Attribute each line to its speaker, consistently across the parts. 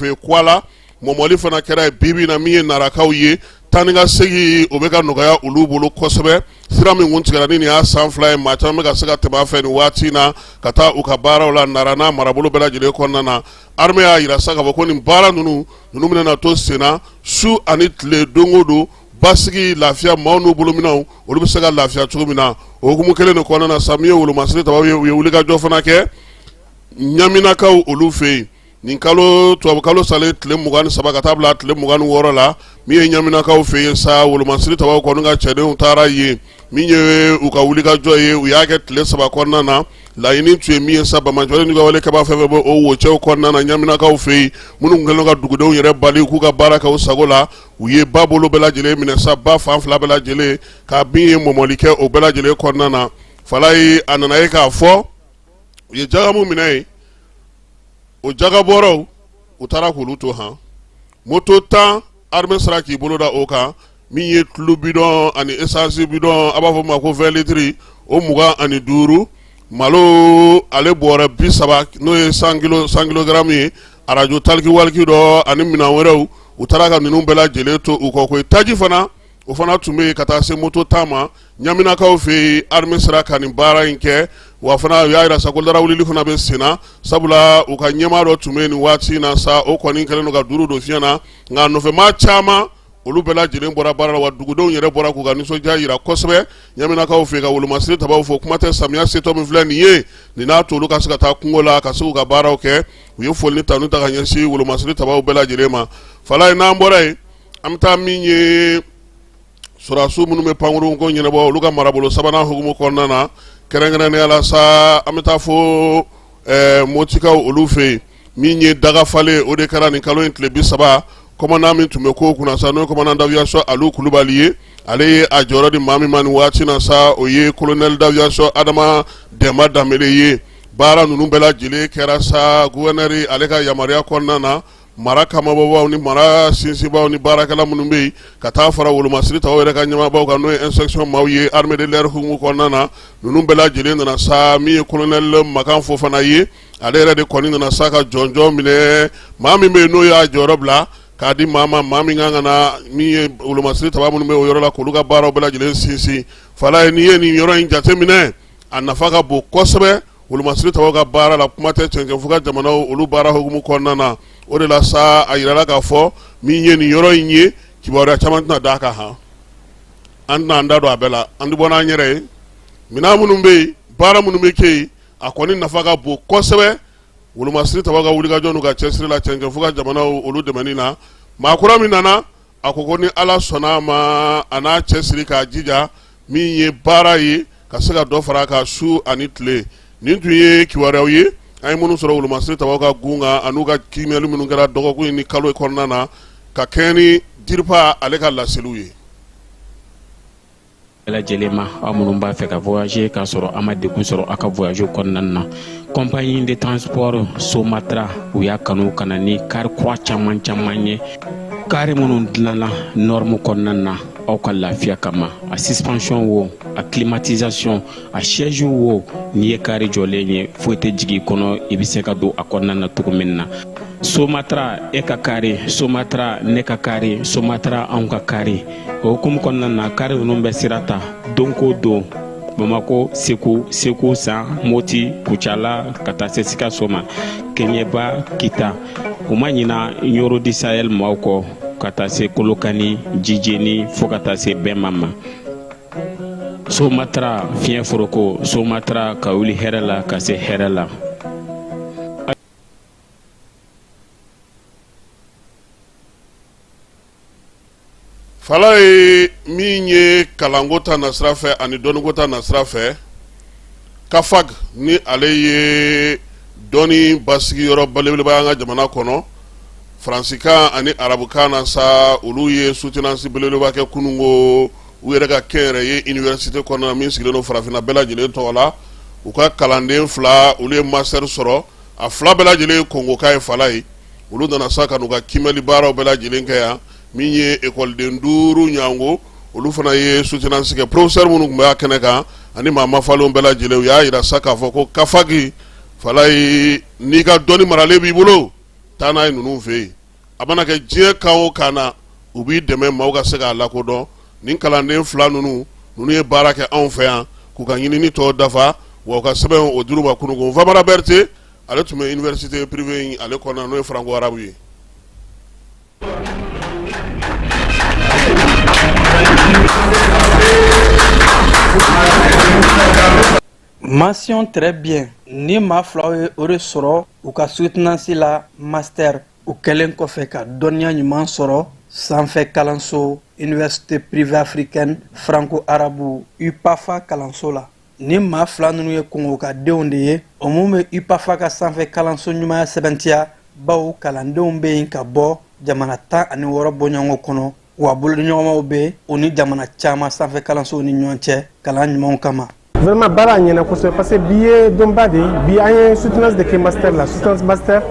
Speaker 1: fɛ yen Kwala mɔmɔli fana kɛra yen. Bi bi in na, min ye Narakaw ye, taa ni ka segin o bɛ ka nɔgɔya olu bolo kosɛbɛ. Sira min kun tigɛra ni nin y'a san 2 ye, maa caman bɛ ka se ka tɛmɛ a fɛ nin waati in na ka taa u ka baaraw la Nara n'a marabolo bɛɛ lajɛlen kɔnɔna na. Armée y'a jira sa k'a fɔ ko nin baara ninnu bɛna na to senna su ani tile, don o don. Basigi, lafiya, maaw n'u bolominɛnw, olu bɛ se ka lafiya cogo min na. O hukumu kelen de kɔnɔna na sa, min ye wolomasiri tabaw ye, u ye wulikajɔ fana kɛ Ɲaminakaw olu fɛ yen nin kalo tubabukalo salen tile 23 ka taa bila tile 26 la. Min ye Ɲaminakaw fɛ yen sa, wolomasiri tabaw kɔni ka cɛdenw taara yen. Min ye u ka wulikajɔ ye, u y'a kɛ tile 3 kɔnɔna na. Laɲini tun ye min ye sa, banbaanciwale ni wale kɛbaa fɛn fɛn bɛ o wocɛw kɔnɔna na Ɲaminakaw fɛ yen, minnu kɛlen ka dugudenw yɛrɛ bali k'u ka baara kɛ u sago la, u ye ba bolo bɛɛ lajɛlen minɛ sa, ba fan fila bɛɛ lajɛlen, ka min ye mɔmɔli kɛ o bɛɛ lajɛlen kɔnɔna na. Falaye, a nana ye k'a fɔ u ye jagamu minɛ yen, o jagabɔrɔw, u taara k'olu to han. Moto 10, armée sera k'i bolo da o kan. Min ye tulu bidɔn ani essence bidɔn, a b'a fɔ ma ko 20 litres, o 25, malo ale bɔrɛ 30, n'o ye 100 kilogaramu ye, arajo taliki waliki dɔ ani minɛn wɛrɛw, u taara ka ninnu bɛɛ lajɛlen to u kɔ. Koyi taji fana, o fana tun bɛ yen ka taa se moto 10 ma Ɲaminakaw fɛ yen. Armée sera ka nin baara in kɛ. Wa fana, u y'a jira sa ko larawulili fana bɛ sen na, sabula u ka ɲɛmaa dɔ tun bɛ nin waati in na sa, o kɔni kɛlen don ka duuru don fiɲɛ na, nka nɔfɛmaa caman, olu bɛɛ lajɛlen bɔra baara la. Wa dugudenw yɛrɛ bɔra k'u ka nisɔndiya jira kosɛbɛ Ɲaminakaw fɛ, ka wolomasiri tabaw fo. Kuma tɛ samiya setɔ min filɛ nin ye, nin n'a to olu ka se ka taa kungo la ka se k'u ka baaraw kɛ. U ye foli ni tanu ta ka ɲɛsin wolomasiri tabaw bɛɛ lajɛlen ma. Falaye, n'an bɔra yen, an bɛ taa min ye sɔrɔdasiw minnu bɛ pankurun ko ɲɛnabɔ, olu ka marabolo sabanan hukumu kɔnɔna na, kɛrɛnkɛrɛnnenya la sa, an bɛ taa fo Motikaw olu fɛ yen. Min ye dagafalen, o de kɛra nin kalo in tile 30. Commandant min tun bɛ ko kunna sa, n'o ye commandant d'aviation Alu Kulubali ye, ale ye a jɔyɔrɔ di maa min ma nin waati na sa, o ye colonel d'aviation Adama Dɛnba Danbele ye. Baara ninnu bɛɛ lajɛlen kɛra sa gouverneur ale ka yamaruya kɔnɔna na. Mara kamabɔbaw ni mara sinsinbaw ni baarakɛla minnu bɛ yen, ka taa fara wolomasiri tabaw yɛrɛ ka ɲɛmaabaw kan, n'o ye inspection maaw ye armée de l'air hukumu kɔnɔna na, ninnu bɛɛ lajɛlen nana sa. Min ye colonel Makan Fofana ye, ale yɛrɛ de kɔni nana sa ka jɔnjɔn minɛ. Maa min bɛ yen, n'o y'a jɔyɔrɔ bila k'a di maa ma, maa min kan ka na min ye wolomasiri taba minnu bɛ o yɔrɔ la, k'olu ka baaraw bɛɛ lajɛlen sinsin. Falaye, n'i ye nin yɔrɔ in jateminɛ, a nafa ka bon kosɛbɛ wolomasiri tabaw ka baara la, kuma tɛ cɛncɛnfuga jamanaw olu baara hukumu kɔnɔna na. O de la sa, a yirala k'a fɔ min ye nin yɔrɔ in ye, kibaruya caman tɛna d'a kan han, an tɛna an da don a bɛɛ la, an tɛ bɔ n'an yɛrɛ ye. Minɛn minnu bɛ yen, baara minnu bɛ kɛ yen, a kɔni nafa ka bon kosɛbɛ wolomasiri tabaw ka wulikajɔ n'u ka cɛsiri la cɛncɛnfuga jamanaw olu dɛmɛni na. Maa kura min nana, a ko ko ni Ala sɔnna a ma, a n'a cɛsiri k'a jija, min ye baara ye ka se ka dɔ fara a kan su ani tile. Nin tun ye kibaruyaw ye an ye minnu sɔrɔ wolomasiri tabaw ka gun kan an'u ka kiimɛli minnu kɛra dɔgɔkun in ni kalo kɔnɔna na, ka kɛɲɛ ni DIRPA ale ka laseliw ye.
Speaker 2: Bɛɛ lajɛlen ma, aw minnu b'a fɛ ka voyager k'a sɔrɔ a ma degun sɔrɔ aw ka voyage kɔnɔna na, compagnie de transport Somatra, u y'a kanu ka na ni kari kura caman caman ye, kari minnu dilanna norme kɔnɔna na aw ka lafiya kama. A suspension wo, a climatisation, a siège wo, n'i ye kari jɔlen ye, foyi tɛ jigin i kɔnɔ, i bɛ se ka don a kɔnɔna na cogo min na. Somatra, e ka kari Somatra, ne ka kari Somatra, anw ka kari. O hukumu kɔnɔna na, kari ninnu bɛ sira ta don ko don Bamako, Segu, Segu San, Moti, Kucala, ka taa se Sikaso ma, Keɲeba, Kita. U ma ɲina Ɲoro du Sahel maaw kɔ, ka taa se Kolokani, Jijeni, fo ka taa se Bɛma ma. Somatra, fiɲɛ foroko Somatra, ka wuli hɛrɛ la ka se hɛrɛ la.
Speaker 1: Falaye, min ye kalanko ta nasira fɛ ani dɔnniko ta nasira fɛ, CAFAG, ni ale ye dɔnni basigiyɔrɔ belebeleba an ka jamana kɔnɔ faransikan ani arabukan na sa, olu ye soutenance belebeleba kɛ kununko u yɛrɛ ka kɛnyɛrɛye université kɔnɔna min sigilen don farafinna bɛɛ lajɛlen tɔgɔ la. U ka kalanden fila, olu ye master sɔrɔ, a fila bɛɛ lajɛlen ye kongoka ye. Falaye, olu nana sa ka n'u ka kiimɛli baaraw bɛɛ lajɛlen kɛ yan. Min ye ekɔliden 5 ɲango, olu fana ye soutenance kɛ. Professeur minnu tun bɛ a kɛnɛ kan ani maa mafalenw bɛɛ lajɛlen, u y'a jira sa k'a fɔ ko CAFAG, Falaye, n'i ka dɔnni maralen b'i bolo. Taa n'a ye ninnu fɛ yen, a mana kɛ diɲɛ kan o kan na, u b'i dɛmɛ maaw ka se k'a lakodɔn. Nin kalanden fila ninnu ye baara kɛ anw fɛ yan k'u ka ɲinini tɔ dafa, wa u ka sɛbɛn o dir'u ma kununko. Famara Berete, ale tun bɛ université privée in ale kɔnɔna, n'o ye franco arabe ye.
Speaker 3: Mention très bien, ni maa filaw ye o de sɔrɔ u ka soutenance la master, u kɛlen kɔfɛ ka dɔnniya ɲuman sɔrɔ sanfɛ kalanso Université privée africaine franco-arabe UPAFA kalanso la. Ni maa fila ninnu ye Kongo ka denw de ye, o mun bɛ UPAFA ka sanfɛ kalanso ɲumanya sɛbɛntiya, bawo kalandenw bɛ yen ka bɔ jamana 16 bɔɲɔgɔnko kɔnɔ, wa bolodiɲɔgɔnmaw bɛ u ni jamana caman sanfɛ kalansow ni ɲɔgɔn cɛ kalan ɲumanw kama.
Speaker 4: Vraiment, baara ɲɛna kosɛbɛ, parce que bi ye donba de ye. Bi an ye soutenance de kɛ master la, soutenance master.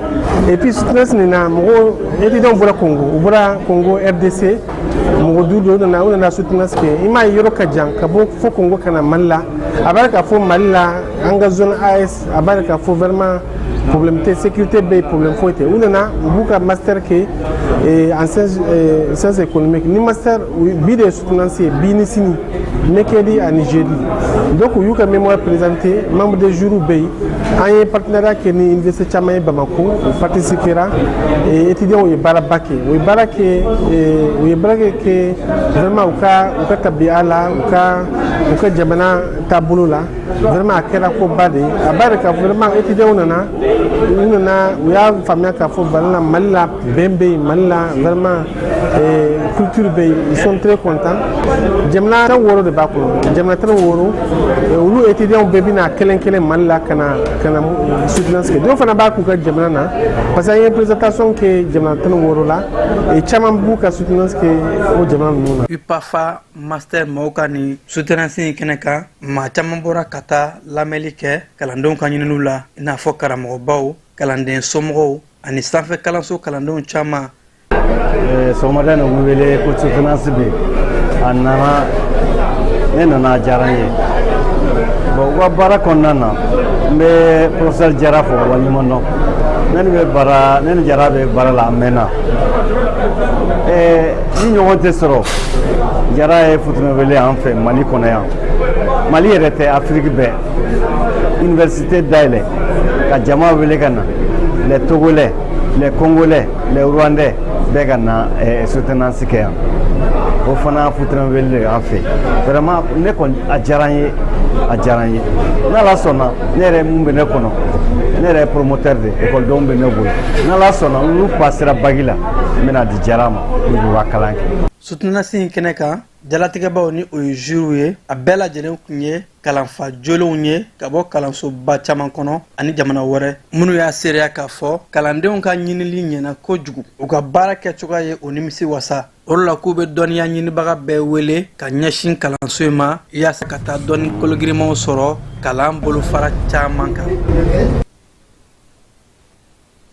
Speaker 4: Et puis soutenance nin na, mɔgɔw, étudiants bɔra Congo, u bɔra Congo RDC, mɔgɔ duuru de nana, u nana soutenance kɛ. I m'a ye, yɔrɔ ka jan, ka bɔ fo Congo ka na Mali la. A b'a k'a fɔ Mali la, an ka zone AES, a b'a k'a fɔ vraiment problème tɛ, sécurité bɛ yen, problème foyi tɛ. U nana, u b'u ka master kɛ en sciences économiques. Ni master bi de ye soutenance ye, bi ni sini, mercredi ani jeudi. Donc u y'u ka mémoire présenté, membre de jury bɛ yen. An ye partenariat kɛ ni université caman ye Bamako, u participera. Et étudiants ye baaraba kɛ, u ye baara kɛ, u ye baara kɛ vraiment u ka tabiya la, u ka jamana taabolo la. Vraiment, a kɛra koba de ye. A b'a yira k'a fɔ vraiment étudiants nana, u nana, u y'a faamuya k'a fɔ vraiment Mali la bɛn bɛ yen, Mali la vraiment culture bɛ yen. Ils sont très contents. Jamana 16 de b'a kɔnɔ, jamana 16, olu étudiants bɛɛ bɛna kelen kelen Mali la ka na soutenance kɛ. Dɔw fana b'a k'u ka jamana na, parce que an ye présentation kɛ jamana 16 la, et caman b'u ka soutenance kɛ o jamana ninnu na.
Speaker 3: UPAFA master maaw ka nin soutenance in kɛnɛ kan, maa caman bɔra ka taa lamɛnli kɛ kalandenw ka ɲininiw la, i n'a fɔ karamɔgɔbaw, kalanden somɔgɔw ani sanfɛ kalanso kalandenw caman.
Speaker 5: Sɔgɔmada in na, u wele ko soutenance bɛ yen. A nana, ne nana, a diyara n ye. Bon, u ka baara kɔnɔna na, n bɛ professeur Jara fo waleɲuman dɔn. Ne ni bɛ baara, ne ni Jara bɛ baara la, a mɛnna. Ni ɲɔgɔn tɛ sɔrɔ, Jara ye futunɛ wele an fɛ Mali kɔnɔ yan. Mali yɛrɛ tɛ, Afiriki bɛɛ université dayɛlɛ ka jama wele ka na, les Togolais, les Congolais, les Rwandais bɛɛ ka na soutenance kɛ yan. O fana futunɛ wele an fɛ. Vraiment, ne kɔni, a diyara n ye, a diyara n ye. N'Ala sɔnna, ne yɛrɛ mun bɛ ne kɔnɔ, ne yɛrɛ ye promoteur de, ekɔlidenw bɛ ne bolo. N'Ala sɔnna, n'olu passera bac la, n bɛna di Jara ma pour que u ka kalan kɛ.
Speaker 3: Soutenance in kɛnɛ kan, jalatigɛbaw ni o ye juryw ye, a bɛɛ lajɛlen tun ye kalanfa jolenw ye ka bɔ kalansoba caman kɔnɔ ani jamana wɛrɛ, minnu y'a seereya k'a fɔ kalandenw ka ɲinili ɲɛna kojugu, u ka baara kɛcogoya ye o nimisi wasa. O de la k'u bɛ dɔnniya ɲinibaga bɛɛ wele ka ɲɛsin kalanso in ma, yaasa ka taa dɔnni kologirimanw sɔrɔ kalan bolofara caman kan.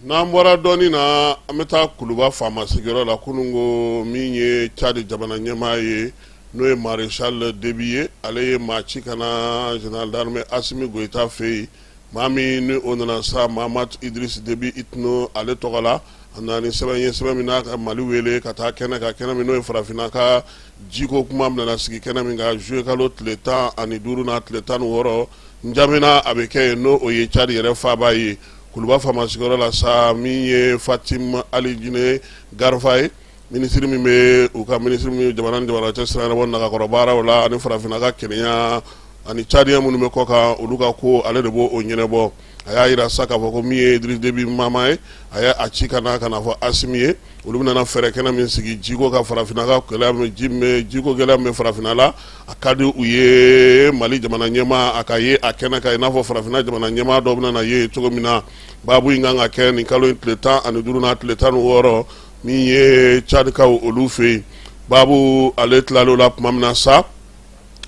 Speaker 1: N'an bɔra dɔɔnin na, an bɛ taa Kuluba faama sigiyɔrɔ la. Kunun ko min ye Tchad jamana ɲɛmaa ye, n'o ye Maréchal Déby ye, ale ye maa ci ka na général d'armée Assimi Goïta fɛ yen. Maa min ni o nana sa, Mahamat Idriss Déby Itno ale tɔgɔ la. A nana ni sɛbɛn ye, sɛbɛn min n'a ka Mali wele ka taa kɛnɛ kan, kɛnɛ min n'o ye farafinna ka jiko kuma bɛna sigi kɛnɛ min kan juillet kalo tile 15 n'a tile 16 N'Djamena, a bɛ kɛ yen, n'o o ye Tchad yɛrɛ faaba ye. Kuluba faama sigiyɔrɔ la sa, min ye Fatim Alijine Garifa ye, minisiri min bɛ u ka minisiri min jamana ni jamana cɛ sira ɲɛnabɔ nagakɔrɔ baaraw la ani farafinna ka kelenya ani Tchadien minnu bɛ kɔ kan, olu ka ko, ale de b'o ɲɛnabɔ. A y'a jira sa k'a fɔ ko min ye Idriss Déby Mahamat ye, a ye a ci ka na fɔ Assimi ye, olu bɛna fɛɛrɛ kɛnɛ min sigi jiko ka farafinna ka gɛlɛya, ji jiko gɛlɛya min bɛ farafinna la, a ka di u ye Mali jamana ɲɛmaa a ka ye a kɛnɛ kan, i n'a fɔ farafinna jamana ɲɛmaa dɔw bɛna ye cogo min na. Baabu in kan ka kɛ nin kalo in tile 15 n'a tile 16, min ye Tchadkaw olu fɛ yen. Baabu ale tilal'o la tuma min na sa,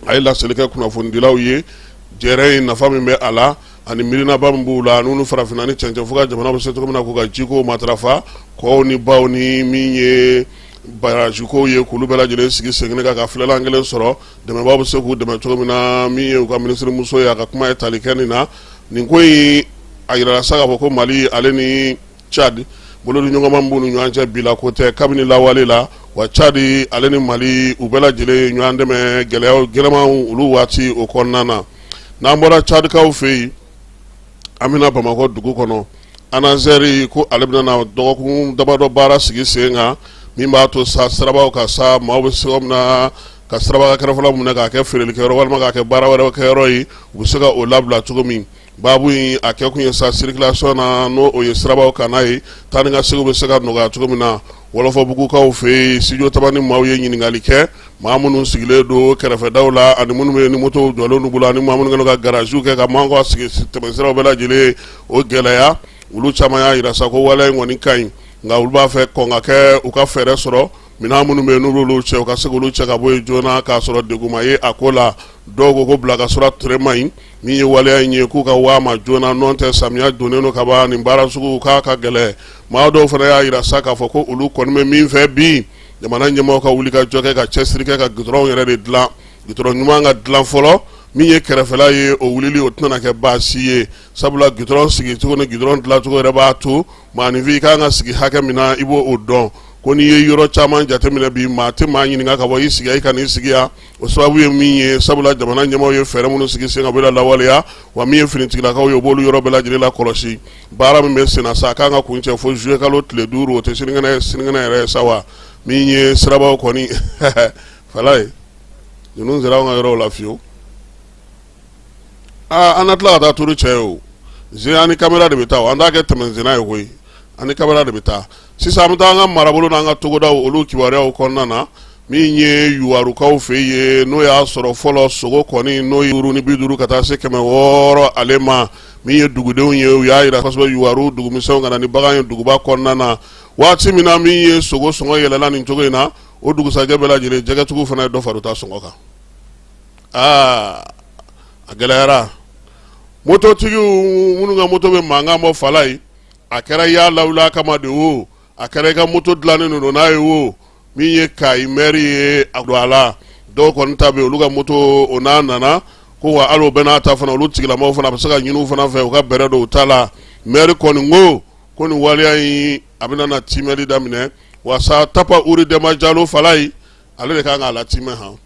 Speaker 1: a ye laseli kɛ kunnafonidilaw ye jɛrɛ in nafa min bɛ a la ani miirinaba min b'u la, n'u farafinna ni cɛncɛn fo ka jamana bɛ se cogo min na k'u ka jiko matarafa, kɔw ni baw ni min ye barrage-kow ye, k'olu bɛɛ lajɛlen sigi sen kelen kan ka filɛlan kelen sɔrɔ, dɛmɛbaaw bɛ se k'u dɛmɛ cogo min na. Min ye u ka minisirimuso ye, a ka kuma ye tali kɛ nin na. Nin ko in, a yirala sa k'a fɔ ko Mali ale ni Tchad Bolodiɲɔgɔnma b'u ni ɲɔgɔn cɛ bi la ko tɛ, kabini lawale la. Wa Cadi ale ni Mali, u bɛɛ lajɛlen ɲɔgɔn dɛmɛ gɛlɛya gɛlɛmanw olu waati o kɔnɔna na. N'an bɔra Cadikaw fɛ yen, an bɛna Bamakɔ dugu kɔnɔ. ANASER ko ale bɛna na dɔgɔkun damadɔ baara sigi sen kan, min b'a to sa sirabaw kan sa, maaw bɛ se min na ka siraba kɛrɛfɛla minɛ k'a kɛ feerelikɛyɔrɔ walima k'a kɛ baara wɛrɛ kɛyɔrɔ ye, u bɛ se ka o labila cogo min. Baabu in a kɛ kun ye sa circulation na, n'o o ye sirabaw kan n'a ye, taa ni ka segin bɛ se ka nɔgɔya cogo min na. Wɔlɔfɔbugukaw fɛ yen, studio Tamani maaw ye ɲininkali kɛ maa minnu sigilen don kɛrɛfɛdaw la, ani minnu bɛ ni moto jɔlen bolo, ani maa minnu ka garaziw kɛ ka maaw sigi tɛmɛsiraw bɛɛ lajɛlen o gɛlɛya. Olu caman y'a jira sa ko waleya in kɔni ka ɲi, nka olu b'a fɛ kɔn ka kɛ u ka fɛɛrɛ sɔrɔ, minɛn minnu bɛ yen n'olu cɛ, u ka se k'olu cɛ ka bɔ yen joona k'a sɔrɔ degun ma ye a ko la. Dɔw ko bila ka sɔrɔ ture man ɲi, min ye waleya in ye k'u ka waa ma joona, n'o tɛ samiya donnen don ka ban, nin baara sugu k'a ka gɛlɛn. Maa dɔw fana y'a jira sa k'a fɔ ko olu kɔni bɛ min fɛ bi, jamana ɲɛmɔgɔw ka wuli ka jɔ kɛ, ka cɛsiri kɛ ka gudɔrɔnw yɛrɛ de dilan, gudɔrɔn ɲuman ka dilan fɔlɔ. Min ye kɛrɛfɛla ye, o wulili o tɛna kɛ baasi ye, sabula gudɔrɔn sigicogo ni gudɔrɔn dilancogo yɛrɛ b'a to maaninfin ka kan ka sigi hakɛ min na, i b'o o dɔn. Ko n'i ye yɔrɔ caman jateminɛ bi, maa tɛ maa ɲininka ka bɔ i sigi, i ka n'i sigi yan. O sababu ye min ye, sabula jamana ɲɛmaaw ye fɛɛrɛ minnu sigi sen kan, u bɛ lawaleya. Wa min ye finitigilakaw ye, u b'olu yɔrɔ bɛɛ lajɛlen la kɔlɔsi. Baara min bɛ senna sa, a kan ka kuncɛ fo juillet kalo tile 5, o tɛ sinikɛnɛ, sinikɛnɛ yɛrɛ ye sa. Wa min ye sirabaw kɔni fala ye, ninnu sera an ka yɔrɔw la fiyewu. Aa, an na tila ka taa turu cɛ ye. O zen, an ni kamera de bɛ taa. An t'a kɛ tɛmɛsenna ye koyi, an ni kamera de bɛ taa. Sisan an bɛ taa an ka marabolo n'an ka togodaw olu kibaruyaw kɔnɔna na. Min ye Yuwarukaw fɛ yen, n'o y'a sɔrɔ fɔlɔ sogo kɔni n'o ye 50 ka taa se 600 ale ma, min ye dugudenw ye, u y'a jira kosɛbɛ Yuwaru dugumisɛnw ka na ni bagan ye duguba kɔnɔna na. Waati min na min ye sogo sɔngɔ yɛlɛla nin cogo in na, o dugusajɛ bɛɛ lajɛlen jɛgɛtigiw fana ye dɔ fara u ta sɔngɔ kan. Aa, a gɛlɛyara mototigiw minnu ka moto bɛ mankan bɔ fala ye. A kɛra i y'a lawuli kama de o, a kɛra i ka moto dilannen don n'a ye o, min ye Kayi mɛri ye, a don a la. Dɔw kɔni ta bɛ olu ka moto o n'a nana ko wa hali o bɛɛ n'a ta fana, olu tigilamaw fana a bɛ se ka ɲini u fana fɛ u ka bɛrɛ don u ta la. Mɛri kɔni ko nin waleya in a bɛna na tiimɛli daminɛ. Wasa Tapa Uri Dɛnba Jalo fala ye, ale de kan k'a latimɛ han,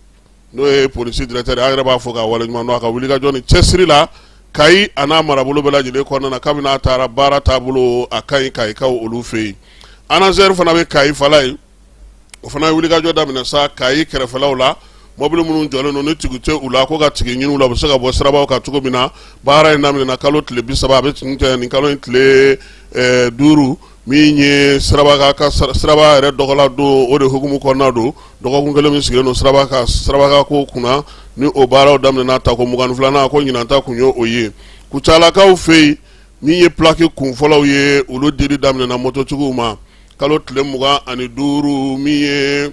Speaker 1: n'o ye polisi directeur an yɛrɛ b'a fɔ k'a waleɲuman dɔn a ka wulikajɔ ni cɛsiri la Kayi a n'a marabolo bɛɛ lajɛlen kɔnɔna na. Kabini a taara, baara taabolo a ka ɲi Kayikaw olu fɛ yen. ANASER fana bɛ Kayi fala ye, o fana ye wulikajɔ daminɛ sa Kayi kɛrɛfɛlaw la, mɔbili minnu jɔlen don ni tigi tɛ u la, ko ka tigi ɲini u la, u bɛ se ka bɔ sirabaw kan cogo min na. Baara in daminɛna kalo tile 30, a bɛ kuncɛ nin kalo in tile 5. Min ye siraba ka siraba yɛrɛ dɔgɔla don, o de hukumu kɔnɔna don, dɔgɔkun kelen min sigilen don siraba ka siraba ko kunna, ni o baaraw daminɛna tako 22nan, ko ɲinan ta kun ye o ye. Kucalakaw fɛ yen, min ye plaque kun fɔlɔw ye, olu dili daminɛna mototigiw ma kalo tile 25. Min ye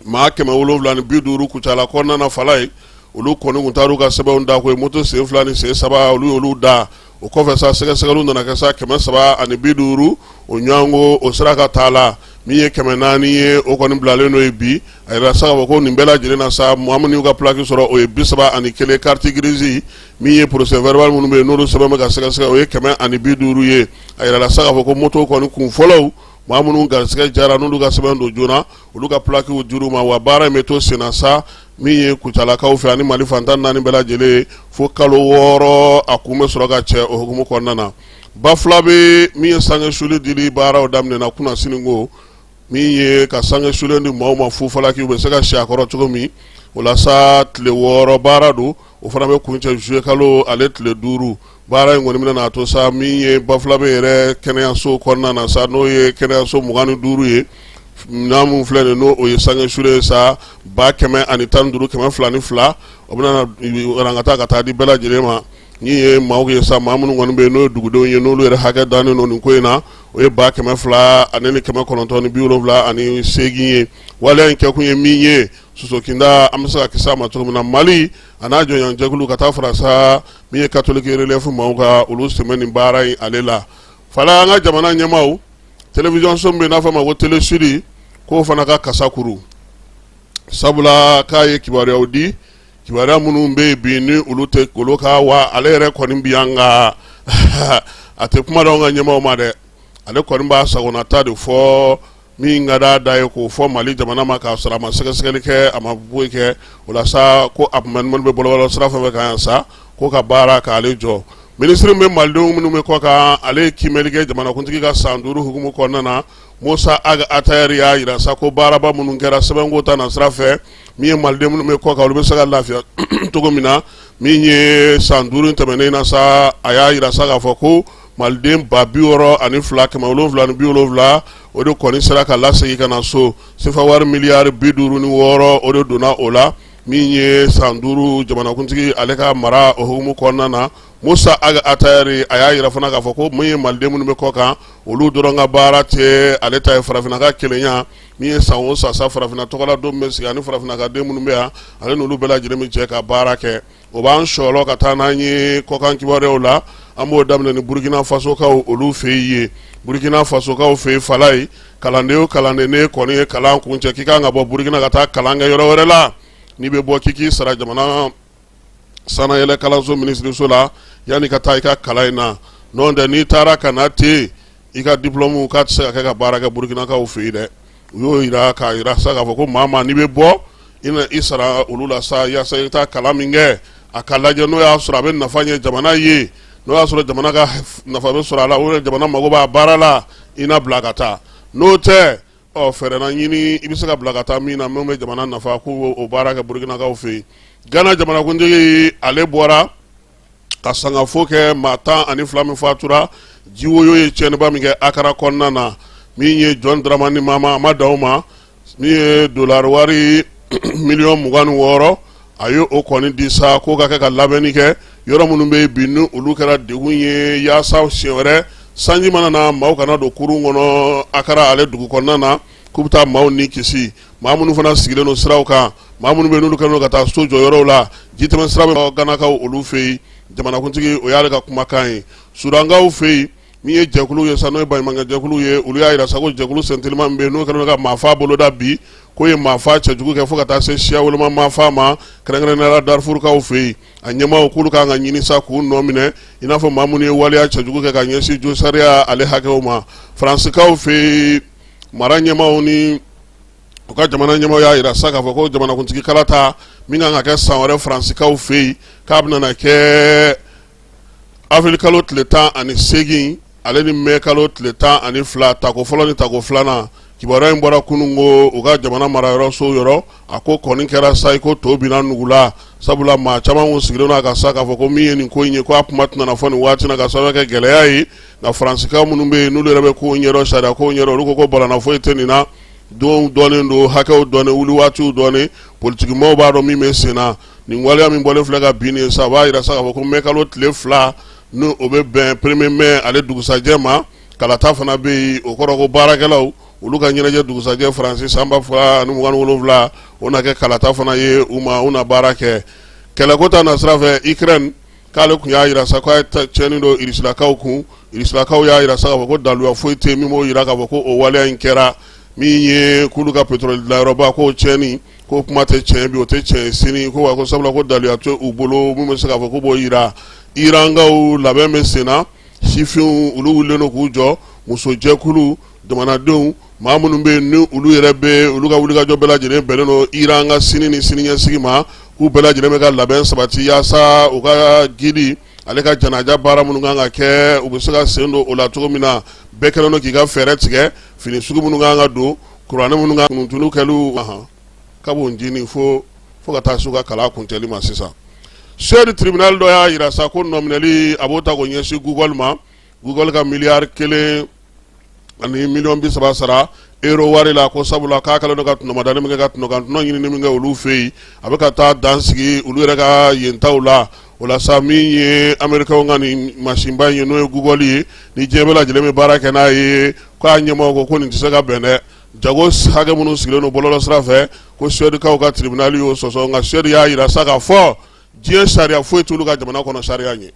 Speaker 1: maa 750 Kucala kɔnɔna na fala ye, olu kɔni tun taara u ka sɛbɛnw da ko ye moto sen fila ni sen saba, olu y'olu da. O kɔfɛ sa, sɛgɛsɛgɛliw nana kɛ sa, 350 o ɲɔgɔnko o sera ka taa la. Min ye 400 ye, o kɔni bilalen n'o ye bi. A yɛrɛ sa k'a fɔ ko nin bɛɛ lajɛlen na sa, maa minnu y'u ka plaque sɔrɔ, o ye 31, carte grise. Min ye procès verbal minnu bɛ yen, n'olu sɛbɛn bɛ ka sɛgɛsɛgɛ, o ye 150 ye. A yirala sa k'a fɔ ko moto kɔni kun fɔlɔw, maa minnu garisɛgɛ jara, n'olu ka sɛbɛn don joona, olu ka plaquew dir'u ma. Wa baara in bɛ to senna sa, min ye Kucalakaw fɛ ani Mali fan 14 bɛɛ lajɛlen, fo kalo 6 a kun bɛ sɔrɔ ka cɛ. O hukumu kɔnɔna na, Bafulabe, min ye sange sulen dili baaraw daminɛna kunasini, ko min ye ka sange sulen di maaw ma fufalaki, u bɛ se ka si a kɔrɔ cogo min. O la sa, tile 6 baara don, o fana bɛ kuncɛ juillet kalo ale tile 5. Baara in kɔni bɛna n'a to sa, min ye Bafulabe yɛrɛ kɛnɛyaso kɔnɔna na sa, n'o ye kɛnɛyaso 25 ye, n'a mun filɛ nin, n'o ye sange sulen ye sa, 115,202, o bɛna ka taa ka taa di bɛɛ lajɛlen ma. Min ye maaw ye sa, maa minnu kɔni bɛ yen n'o ye dugudenw ye, n'olu yɛrɛ hakɛ dannen don nin ko in na, o ye 200,978 ye. Waleya in kɛkun ye min ye, sosokinda an bɛ se ka kisi a ma cogo min na, Mali a n'a jɔnjɛkulu ka taa fara sa min ye Catholic Relief maaw ka, olu sen bɛ nin baara in ale la. Fala, an ka jamana ɲɛmaaw, télévision so min bɛ n'a fɔ a ma ko Télé Sud, k'o fana ka kasa kuru, sabula k'a ye kibaruyaw di, kibaruya minnu bɛ yen bi ni olu tɛ kolo ka. Wa ale yɛrɛ kɔni bi yan, nka a tɛ kuma d'anw ka ɲɛmaaw ma dɛ. Ale kɔni b'a sagonata de fɔ min ka d'a da ye k'o fɔ Mali jamana ma k'a sɔrɔ a ma sɛgɛsɛgɛli kɛ, a ma foyi kɛ. O la sa, ko a bɛ bɔlɔlɔ sira fɛn fɛn kan yan sa, ko ka baara k'ale jɔ. Minisiri bɛ malidenw minnu bɛ kɔ kan, ale ye kiimɛli kɛ jamanakuntigi ka san 5 hukumu kɔnɔna na. Musa Ag Attaher y'a jira sa ko baaraba minnu kɛra sɛbɛnko ta na sira fɛ, min ye maliden minnu bɛ kɔ kan, olu bɛ se ka lafiya cogo min na, min ye san 5 tɛmɛnen na sa. A y'a jira sa k'a fɔ ko maliden 62,770, o de kɔni sera ka lasegin ka na so. Sefa wari miliyari 56, o de donna o la. Min ye san 5 jamanakuntigi ale ka mara o hukumu kɔnɔna na, Musa Ag Attaher a y'a jira fana k'a fɔ ko min ye maliden minnu bɛ kɔ kan, olu dɔrɔn ka baara tɛ ale ta ye. Farafinna ka kelenya, min ye san o san sa farafinna tɔgɔla don bɛ sigi, ani farafinna ka den minnu bɛ yan, ale n'olu bɛɛ lajɛlen bɛ jɛ ka baara kɛ. O b'an sɔrɔ ka taa n'an ye kɔkan kibaruyaw la. An b'o daminɛ ni Burukina Fasokaw olu fɛ yen. Burukina Fasokaw fɛ yen, Falayi, kalanden o kalanden ne kɔni ye kalan kuncɛ k'i kan ka bɔ Burukina ka taa kalan kɛ yɔrɔ wɛrɛ la, n'i bɛ bɔ, k'i k'i sara jamana sanayɛlɛ kalanso minisiriso la yanni ka taa i ka kalan in na. N'o tɛ, n'i taara ka na ten, i ka diplôme k'a tɛ se ka kɛ ka baara kɛ Burukinakaw fɛ yen dɛ. U y'o jira k'a jira sa k'a fɔ ko maa maa n'i bɛ bɔ, i na i sara olu la sa, yaasa i taa kalan min kɛ, a ka lajɛ n'o y'a sɔrɔ a bɛ nafa ɲɛ jamana ye, n'o y'a sɔrɔ jamana ka nafa bɛ sɔrɔ a la, o jamana mago b'a baara la, i na bila ka taa. N'o tɛ, ɔ fɛɛrɛ na ɲini i bɛ se ka bila ka taa min na, min bɛ jamana nafa, k'u o baara kɛ Burukinakaw fɛ yen. Gana jamanakuntigi, ale bɔra ka sangafo kɛ maa 12 min fatura jiwoyo ye tiɲɛniba min kɛ Akara kɔnɔna na. Min ye John Dramani Mahama, a ma dan o ma, min ye dolari wari miliyɔn 26, a ye o kɔni di sa k'o ka kɛ ka labɛnni kɛ yɔrɔ minnu bɛ bi ni olu kɛra degun ye, yaasa siɲɛ wɛrɛ sanji mana na, maaw kana don kurun kɔnɔ Akara ale dugu kɔnɔna na, k'u bɛ taa maaw ni kisi. Maa minnu fana sigilen don siraw kan, maa minnu bɛ n'olu kɛlen don ka taa so jɔ yɔrɔw la, jitɛmɛ sira bɛ Ganakaw olu fɛ yen. Jamanakuntigi, o y'ale ka kumakan ye. Sudankaw fɛ yen, min ye jɛkulu ye sa, n'o ye baɲumankɛ jɛkulu ye, olu y'a jira sa ko jɛkulu sentelima min bɛ yen, n'o kɛlen don ka maafa boloda bi, k'o ye maafa cɛjugu kɛ fo ka taa se siya woloma maafa ma, kɛrɛnkɛrɛnnenya la Darifurukaw fɛ yen, a ɲɛmaaw k'olu kan ka ɲini sa k'u nɔ minɛ, i n'a fɔ maa minnu ye waleya cɛjugu kɛ ka ɲɛsin josariya ale hakɛw ma. Faransikaw fɛ yen, mara ɲɛmaaw ni u ka jamana ɲɛmaaw y'a jira sa k'a fɔ ko jamanakuntigi kalata min kan ka kɛ san wɛrɛ Faransikaw fɛ yen, k'a bɛna na kɛ avril kalo tile 18 ale ni mai kalo tile 12, tako fɔlɔ ni tako filanan. Kibaruya in bɔra kunun ko u ka jamana marayɔrɔso yɔrɔ. A ko kɔni kɛra sa i ko to binna nugu la, sabula maa caman kun sigilen don a kan sa k'a fɔ ko min ye nin ko in ye, ko a kuma tɛna fɔ nin waati na ka sababu kɛ gɛlɛya ye. Nka Faransikaw minnu bɛ yen, n'olu yɛrɛ bɛ kow ɲɛdɔn, sariya kow ɲɛdɔn, olu ko ko balana foyi tɛ nin na. Donw dɔnnen don, hakɛw dɔnnen, wuli waatiw dɔnnen, politikimaaw b'a dɔn min bɛ sen na. Nin waleya min bɔlen filɛ ka bin nin ye sa, o b'a jira sa k'a fɔ ko mai kalo tile 2, ni o bɛ bɛn premier mai ale dugusajɛ ma, kalata fana bɛ yen. O kɔrɔ ko baarakɛlaw olu ka ɲɛnajɛ dugusajɛ Faransi san 2027, o na kɛ kalata fana ye u ma, u na baara kɛ. Kɛlɛko ta na sira fɛ, Ukraine k'ale tun y'a jira sa k'a ye tiɲɛni don Irisilakaw kun. Irisilakaw y'a jira sa k'a fɔ ko daluya foyi tɛ min b'o jira k'a fɔ ko o waleya in kɛra. Min ye k'olu ka pétrole dilanyɔrɔba k'o tiɲɛni, ko kuma tɛ tiɲɛ bi, o tɛ tiɲɛ sini, ko wa ko sabula ko daluya tɛ u bolo min bɛ se k'a fɔ k'u b'o jira. Irankaw labɛn bɛ sen na, sifinw olu wulilen don k'u jɔ, musojɛkulu, jamanadenw, maa minnu bɛ yen ni olu yɛrɛ bɛ olu ka wulikajɔ bɛɛ lajɛlen bɛnnen don Iran ka sini ni siniɲɛsigi ma, k'u bɛɛ lajɛlen bɛ ka labɛn sabati yaasa u ka guide ale ka janaja baara minnu kan ka kɛ, u bɛ se ka sen don o la cogo min na. Bɛɛ kɛlen don k'i ka fɛɛrɛ tigɛ, fini sugu minnu kan ka don, kuranɛ minnu ka kuntunu kɛliw kab'o ncinin fo fo ka taa se u ka kalan kuncɛli ma. Sisan, Suède tribunal dɔ y'a jira sa ko nɔminɛli a b'o ta k'o ɲɛsin Google ma. Google ka miliyari 1 ani miliyɔn 30 sara euro wari la, ko sabula k'a kɛlen don ka tɔnɔmadani min kɛ, ka tɔnɔkan ɲinini min kɛ olu fɛ yen, a bɛ ka taa dan sigi olu yɛrɛ ka yentaw la. O la sa, min ye Américains ka nin masinba in ye, n'o ye Google ye, ni diɲɛ bɛɛ lajɛlen bɛ baara kɛ n'a ye, k'a ɲɛmɔgɔ ko ko nin tɛ se ka bɛn dɛ. Jago hakɛ minnu sigilen don bɔlɔlɔ sira fɛ, ko Suèdekaw ka tribunal y'o sɔsɔ. Nka Suède y'a jira sa k'a fɔ diɲɛ sariya foyi t'olu ka jamana kɔnɔ sariya ɲɛ,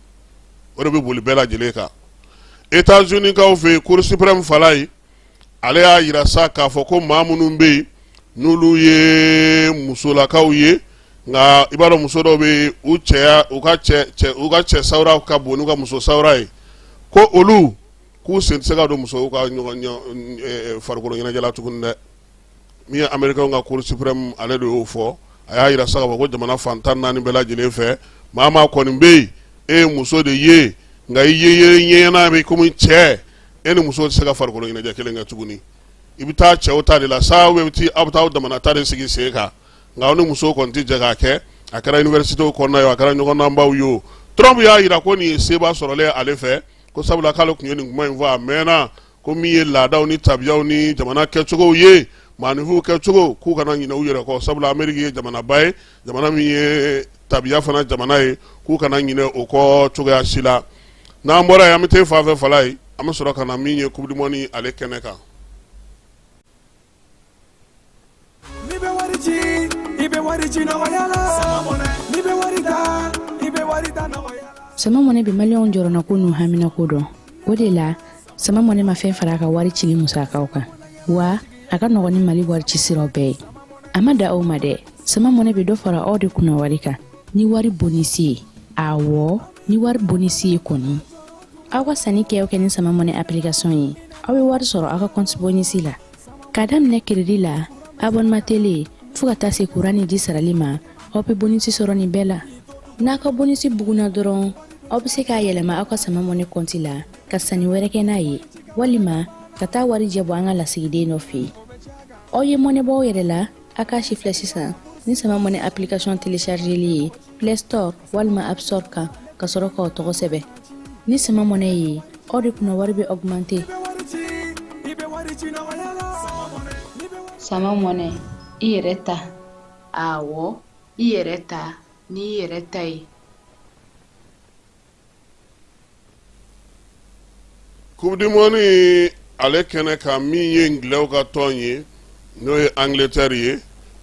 Speaker 1: o de bɛ boli bɛɛ lajɛlen kan. États-Unis kaw fɛ yen, Cour suprême fala ye, ale y'a jira sa k'a fɔ ko maa minnu bɛ yen n'olu ye musolakaw ye, nka i b'a dɔn muso dɔw bɛ yen, u cɛya u ka cɛ u ka cɛ sawura ka bon n'u ka muso sawura ye, ko olu k'u sen tɛ se ka don musow ka ɲɔgɔn farikolo ɲɛnajɛ la tuguni dɛ. Min ye américain ka cour suprême ale de y'o fɔ. A y'a jira sa k'a fɔ ko jamana fan 14 bɛɛ lajɛlen fɛ, maa maa kɔni bɛ yen, e ye muso de ye, nka i ye ɲɛna bɛ komi cɛ, e ni muso tɛ se ka farikolo ɲɛnajɛ kelen kɛ tuguni. I bɛ taa cɛw ta de la sa, ou bien aw bɛ taa aw damana ta de sigi sen kan, nka aw ni musow kɔni tɛ jɛ k'a kɛ. A kɛra université kɔnɔna ye o, a kɛra ɲɔgɔndanbaw ye o. Trump y'a jira ko nin ye seba sɔrɔlen ale fɛ, ko sabula k'ale tun ye nin kuma in fɔ a mɛnna, ko min ye laadaw ni tabiyaw ni jamana kɛcogow ye, maaninfinw kɛcogo, k'u kana ɲinɛ u yɛrɛ kɔ, sabula Ameriki ye jamanaba ye, jamana min ye tabiya fana jamana ye, k'u kana ɲinɛ o kɔ cogoya si la. N'an bɔra yen, an bɛ taa fan fɛ fala ye, an bɛ sɔrɔ ka na min ye coupe du monde ale kɛnɛ kan.
Speaker 6: N'i bɛ wari ci, i bɛ wari ci nɔgɔya la. N'i bɛ wari ta, i bɛ wari ta nɔgɔya la.
Speaker 7: Sama Mɔnɛ bɛ maliyɛnw jɔrɔnako n'u haminako dɔn. O de la, Sama Mɔnɛ ma fɛn fara a ka wari cili musakaw kan, wa a ka nɔgɔn ni Mali wari ci siraw bɛɛ ye. A ma dan o ma dɛ, Sama Mɔnɛ bɛ dɔ fara aw de kunna wari kan ni wari bonisi ye. Awɔ, ni wari bonisi ye kɔni. Aw ka sanni kɛ o kɛ ni Sama Mɔnɛ application ye, aw bɛ wari sɔrɔ aw ka compte bonisi la. K'a daminɛ crédit la, abonnement télé, fo ka taa se courant ni ji sarali ma, aw bɛ bonisi sɔrɔ nin bɛɛ la. N'a ka bonisi bugunna dɔrɔn, aw bɛ se k'a yɛlɛma aw ka Sama Mɔnɛ compte la ka sanni wɛrɛ kɛ n'a ye, walima ka taa warijɛ bɔ an ka lasigiden dɔ fɛ yen. Aw ye mɔnɛ bɔ aw yɛrɛ la, a k'a si filɛ sisan ni Sama Mɔnɛ application téléchargeli ye Play Store walima App Store kan, ka sɔrɔ k'aw tɔgɔ sɛbɛn. Ni Sama Mɔnɛ ye, aw de kunna wari bɛ augmenter.
Speaker 8: Sama Mɔnɛ, i yɛrɛ ta. Awɔ, i yɛrɛ ta n'i yɛrɛ ta ye.
Speaker 1: Coupe du monde ale kɛnɛ kan, min ye ngilɛw ka tɔn ye, n'o ye Angleterre ye,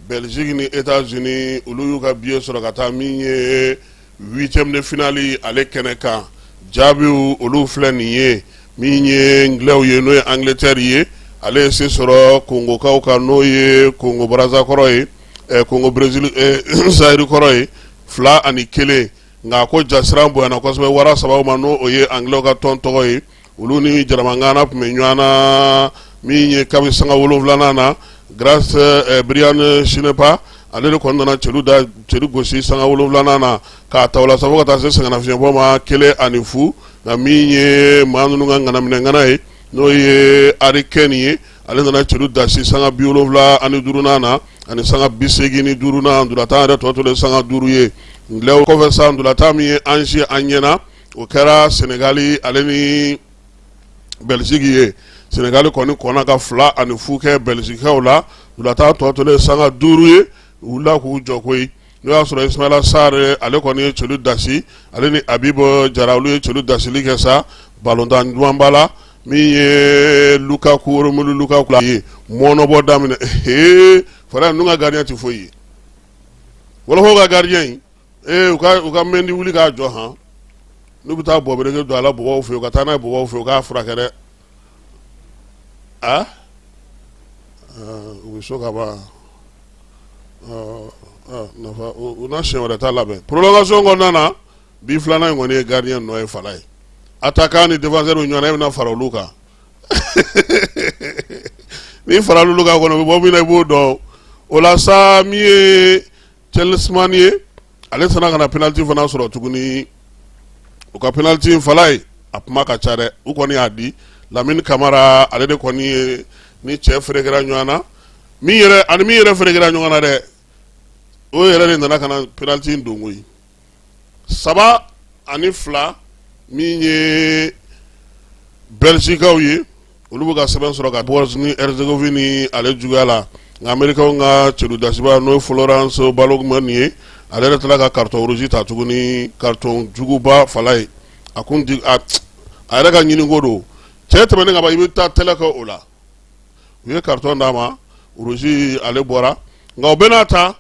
Speaker 1: Belgique ni États-Unis, olu y'u ka billet sɔrɔ ka taa min ye huitième de finale ale kɛnɛ kan. Jaabiw olu filɛ nin ye. Min ye ngilɛw ye, n'o ye Angleterre ye, ale ye se sɔrɔ Kongokaw kan, n'o ye Kongo Brazza kɔrɔ ye, Kongo Brésil Zaïre kɔrɔ ye, 2-1. Nka ko jasiran bonyana kosɛbɛ wara sababu ma, n'o ye angilɛw ka tɔn tɔgɔ ye. Olu ni jaramangana tun bɛ ɲɔgɔn na min ye kabi sanga 7nan na. Grâce Brian Sinepa, ale de kɔni nana celu da celu gosi sanga 7nan na k'a ta o la sa fo ka taa se sɛgɛnnafiɲɛbɔ ma 1-0. Nka min ye maa ninnu ka ŋanaminɛŋana ye, n'o ye Harry Kane ye, ale nana celu dasi sanga 75nan na ani sanga 85nan. Ntolatan yɛrɛ tɔ tolen sanga 5 ye. Ngilɛw kɔfɛ sa, ntolatan min ye an si an ɲɛna, o kɛra Senegali ale ni Belgique ye. Senegali kɔni kɔnna ka 2-0 kɛ Belgiquekaw la. Ntolatan tɔ tolen sanga 5 ye, u wulila k'u jɔ koyi. N'o y'a sɔrɔ Ismaila Sarr, ale kɔni ye celu dasi, ale ni Habib Jara, olu ye celu dasili kɛ sa balontan ɲumanba la. Min ye Lukaku, Romelu Lukaku ye mɔnɔbɔ daminɛ. Ee fara ninnu ka gardien tɛ foyi ye, wɔlɔfɔw ka gardien in. Ee u ka Mendy wuli k'a jɔ han. N'u bɛ taa bɔbereke don a la bɔbɔw fɛ yen, u ka taa n'a ye bɔbɔw fɛ yen, u k'a furakɛ dɛ. A u bɛ so ka ban nafa u na siɲɛ wɛrɛ ta labɛn. Prolongation kɔnɔna na, bi filanan in kɔni ye gardien nɔ ye fala ye. Attaquant ni défenseur bɛ ɲɔgɔn na, e bɛna fara olu kan. N'i fara olu kan kɔni, u bɛ bɔ min na i b'o dɔn. O la sa, min ye Tielemans ye, ale sera ka na penalty fana sɔrɔ tuguni. U ka penalty in fala ye, a kuma ka ca dɛ. U kɔni y'a di Lamine Camara, ale de kɔni ye ni cɛ ferekera ɲɔgɔn na. Min yɛrɛ ani min yɛrɛ ferekera ɲɔgɔn na dɛ, o yɛrɛ de nana ka na penalty in don koyi. 3-2, min ye Belgiquekaw ye, olu bɛ ka sɛbɛn sɔrɔ ka Bosnie Herzégovine ale juguya la. Nka Américains ka celu dasiba, n'o ye Florence Balogun ye, ale yɛrɛ tilala ka carton rouge ta tuguni, carton juguba fala ye. A kun di a yɛrɛ ka ɲiniko don. Cɛ tɛmɛnen ka ban, i bɛ taa tɛlɛ kɛ o la. U ye carton d'a ma, rouge, ale bɔra. Nka o bɛɛ n'a ta,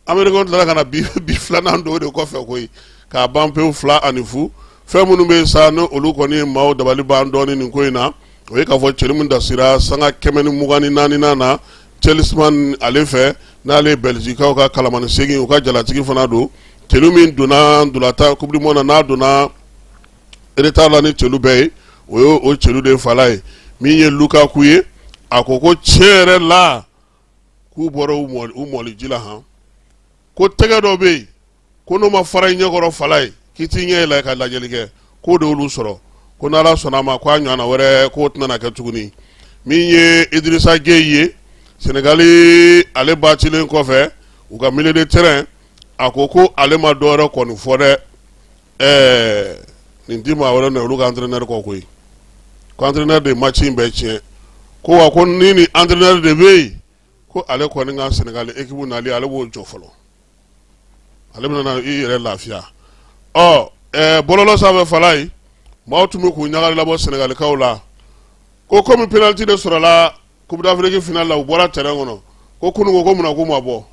Speaker 1: Américains tilala ka na bi filanan don o de kɔfɛ koyi, k'a ban pewu 2-0. Fɛn minnu bɛ sa, ni olu kɔni ye maaw dabali ban dɔɔnin nin ko in na, o ye k'a fɔ celu min dasira sanga 124nan na Tielemans ale fɛ, n'ale ye Belgiquekaw ka kalamani segin, u ka jalatigi fana don. Celu min donna ntolatan coupe du monde na, n'a donna retard la ni celu bɛɛ ye, o ye o celu de fala ye. Min ye Lukaku ye, a ko ko tiɲɛ yɛrɛ la k'u bɔra u mɔli ji la han, ko tɛgɛ dɔ bɛ yen ko n'o ma fara i ɲɛkɔrɔ fala ye k'i t'i ɲɛ yɛlɛ ka lajɛli kɛ, k'o de y'olu sɔrɔ, ko n'Ala sɔnna a ma k'a ɲɔgɔnna wɛrɛ k'o tɛna na kɛ tuguni. Min ye Idrissa Gueye ye, Senegali ale batilen kɔfɛ u ka milieu de terrain, a ko ko ale ma dɔwɛrɛ kɔni fɔ dɛ. Ɛɛ, nin ti maa wɛrɛ nɔ, olu ka entraîneur kɔ koyi, ko entraîneur de ye match in bɛɛ tiɲɛ, ko wa ko ni ni entraîneur de bɛ yen, ko ale kɔni ka Senegali équipe nali, ale b'o jɔ fɔlɔ, ale bɛna na i yɛrɛ lafiya. Ɔ ɛɛ, bɔlɔlɔ sanfɛ fala ye, maaw tun bɛ k'u ɲagali labɔ Senegalikaw la, ko komi penalty de sɔrɔla Coupe d'Afrique finale la, u bɔra terrain kɔnɔ, ko kununko ko munna k'u ma bɔ,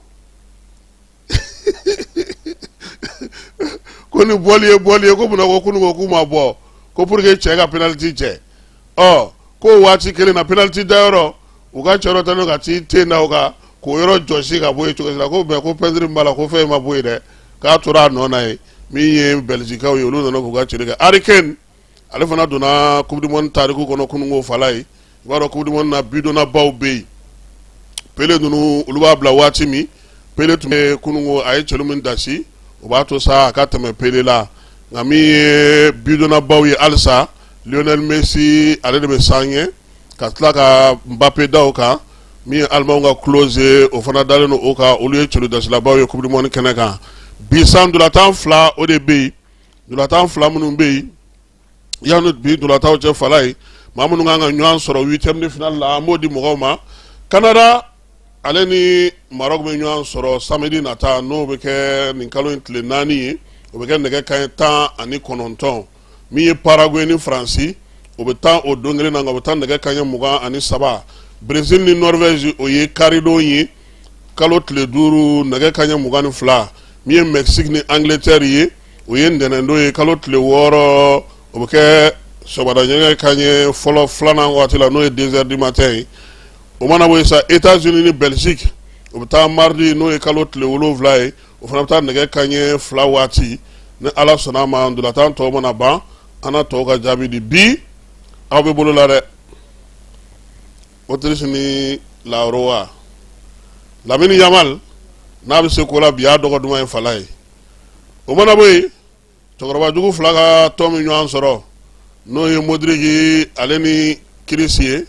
Speaker 1: ko ni bɔli ye bɔli ye, ko munna ko kununko k'u ma bɔ, ko pour que cɛ ka penalty cɛ. Ɔ, ko waati kelen na penalty dayɔrɔ, u ka cɛ dɔ tɛmɛ ka t'i ten da o kan k'o yɔrɔ jɔsi ka bɔ yen cogo si la, ko mais ko peinture min b'a la, ko fɛn ma bɔ yen dɛ, k'a tora a nɔ na yen. Min ye Bɛlizikaw ye, olu nana k'u ka celu kɛ. Harry Kane, ale fana donna Coupe du monde tariku kɔnɔ kununko fala ye. I b'a dɔn Coupe du monde na bidonnabaw bɛ yen, Pele ninnu, olu b'a bila waati min Pele tun bɛ kununko, a ye celu min dasi, o b'a to sa a ka tɛmɛ Pele la. Nka min ye bidonnabaw ye halisa, Lionel Messi, ale de bɛ san ɲɛ ka tila ka Mbappe da o kan. Min ye Alimanw ka Klose, o fana dalen don o kan. Olu ye celu dasilabaw ye Coupe du monde kɛnɛ kan bi. San ntolatan fila o de bɛ yen, ntolatan fila minnu bɛ yen yanni bi ntolatanw cɛ fala ye, maa minnu kan ka ɲɔgɔn sɔrɔ huitième de finale la, an b'o di mɔgɔw ma. Canada ale ni Maroc bɛ ɲɔgɔn sɔrɔ samedi nata, n'o bɛ kɛ nin kalo in tile 4 ye, o bɛ kɛ nɛgɛ kanɲɛ 19. Min ye Paraguay ni Faransi, o bɛ taa o don kelen na, nka o bɛ taa nɛgɛ kanɲɛ 23. Brésil ni Norvège, o ye karidon ye, kalo tile 5, nɛgɛ kanɲɛ 22. Min ye Mexique ni Angleterre ye, o ye ntɛnɛndon ye, kalo tile 6, o bɛ kɛ sɔgɔmada nɛgɛ kanɲɛ fɔlɔ filanan waati la, n'o ye 2 heures du matin ye. O mana bɔ yen sa, États-Unis ni Belgique, o bɛ taa mardi, n'o ye kalo tile 7 ye, o fana bɛ taa nɛgɛ kanɲɛ 2 waati. Ni Ala sɔnna a ma, ntolatan tɔw mana ban, an na tɔw ka jaabi di. Bi aw bɛ bolo la dɛ, Autriche ni La Roja, Lamine Yamal n'a bɛ se ko la bi, y'a dɔgɔ duman ye fala ye. O mana bɔ yen, cɛkɔrɔba jugu fila ka tɔn min ɲɔgɔn sɔrɔ, n'o ye Modric ale ni Kroos ye,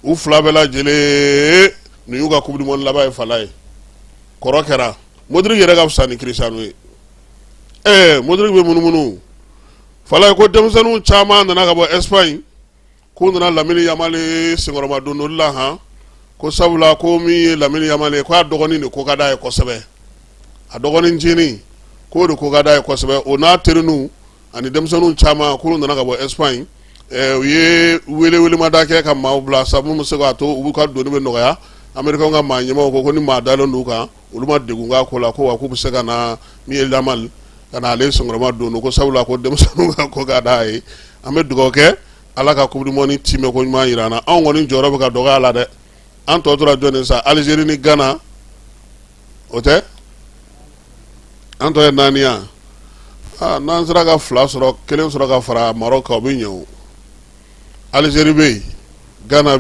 Speaker 1: u fila bɛɛ lajɛlen nin y'u ka coupe du monde laban ye fala ye. Kɔrɔ kɛra Modric yɛrɛ ka fisa ni Cristiano ye. Ɛɛ, Modric bɛ munumunu fala ye, ko denmisɛnninw caman nana ka bɔ Espagne, k'u nana Lamine Yamal senkɔrɔma dondoli la han, ko sabula ko min ye Lamine Yamal ye, k'a dɔgɔnin de ko ka d'a ye kosɛbɛ, a dɔgɔnin ncinin k'o de ko ka d'a ye kosɛbɛ. O n'a terininw ani denmisɛnninw caman k'olu nana ka bɔ Espagne. U ye welewelemada kɛ ka maaw bila sa minnu bɛ se k'a to u ka doni bɛ nɔgɔya. Américains ka maa ɲɛmaaw ko ko ni maa dalen d'u kan, olu ma degun k'a ko la, ko wa k'u bɛ se ka na min ye Yamal ka na ale senkɔrɔma don, ko sabula ko denmisɛnninw ka ko ka d'a ye. An bɛ dugawu kɛ Ala ka coupe du monde timɛ ko ɲuman jira an na. Anw kɔni jɔyɔrɔ bɛ ka dɔgɔya la dɛ. An tɔ tora jɔn sa? Algérie ni Ghana, o tɛ an tɔ ye naani yan. N'an sera ka fila sɔrɔ, kelen sɔrɔ ka fara Maroc kan, o bɛ ɲɛ. O Algérie bɛ yen, Ghana.